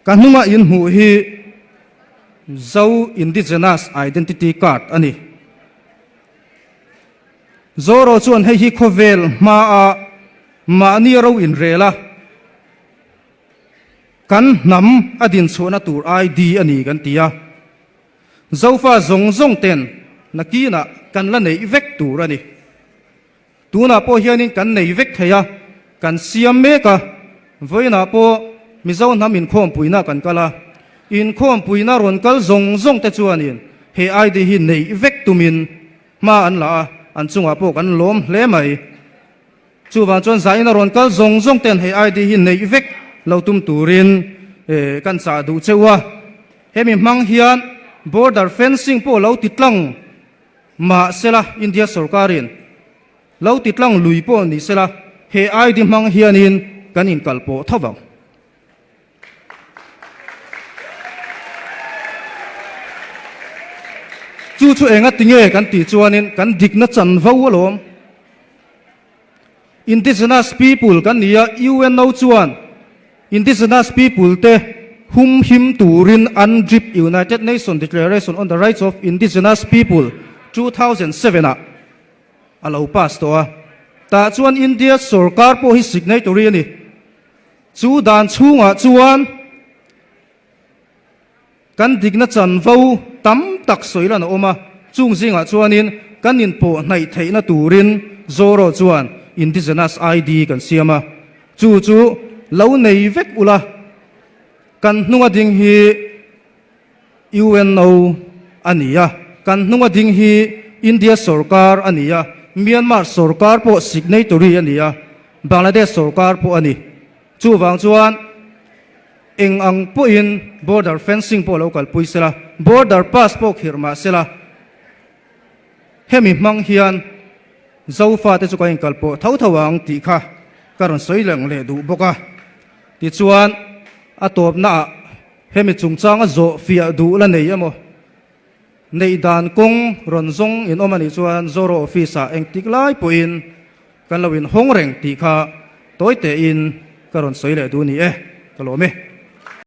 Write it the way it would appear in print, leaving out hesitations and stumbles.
Ka hnunga in hmuh hi Zo Indigenous Identity Card a ni. Zoro chuan hei hi khawvel hmaa mahni ro inrel a, kan hnam a dinchhuahna tur ID a ni kan ti a. Zofa zawng zawng ten nakinah kan la neih vek tur a ni. Tunah pawh hianin kan nei vek thei a, kan siam mek a, vawiinah pawh Mizo hnam inkhawmpuina kan kal a, inkhawmpuina rawn kal zawng zawng te chuanin he ID hi neih vek tumin hma an la a, an chungah pawh kan lawm hle mai. Chuvang chuan zaina rawn kal zawng zawng ten he ID hi neih vek lo tum turin kan chah duh cheu a, hemi hmang hian border fencing pawh lo ti tlang Mahsela, India sorkarin lo ti tlang lui pawh ni sela, he ID hmang hianin kan inkal pawh tho vang. Chu chu enga tinge kan tih chuanin kan dikna chanvo alawm. Indigenous people kan ni a, UNO chuan Indigenous people te humhim turin UNDRIP, United Nations Declaration on the Rights of Indigenous People, 2007 ah a lo pass tawh a. Tah chuan India sorkar pawh hi signatory a ni. Chu dan chhungah chuan Kan dikna chanvo tam tak sawi lan a awm a, chung zingah chuanin kan inpawh hnaih theihna turin Zoro chuan Indigenous ID kan siam a, chu chu lo nei vek ula, kan hnunga ding hi UNO a ni a, kan hnunga ding hi India sorkar a ni a, Myanmar sorkar pawh signatory a ni a, Bangladesh sorkar pawh a ni. Chuvang chuan eng ang pawhin border fencing pawh lo kalpui sela, border pass pawh khirh mah sela, hemi hmang hian Zofa te chu kan inkalpawh tho tho ang tih kha ka rawn sawi leng leh duh bawk a. Tichuan a tawpnaah hemi chungchanga zawh fiah duh la nei emaw, neih dan kawng rawn zawng in awm a nih chuan Zoro office-ah engtik lai pawhin Kan lo inhawng reng tih kha tawi tein ka rawn sawi leh duh ni e, ka lawm e.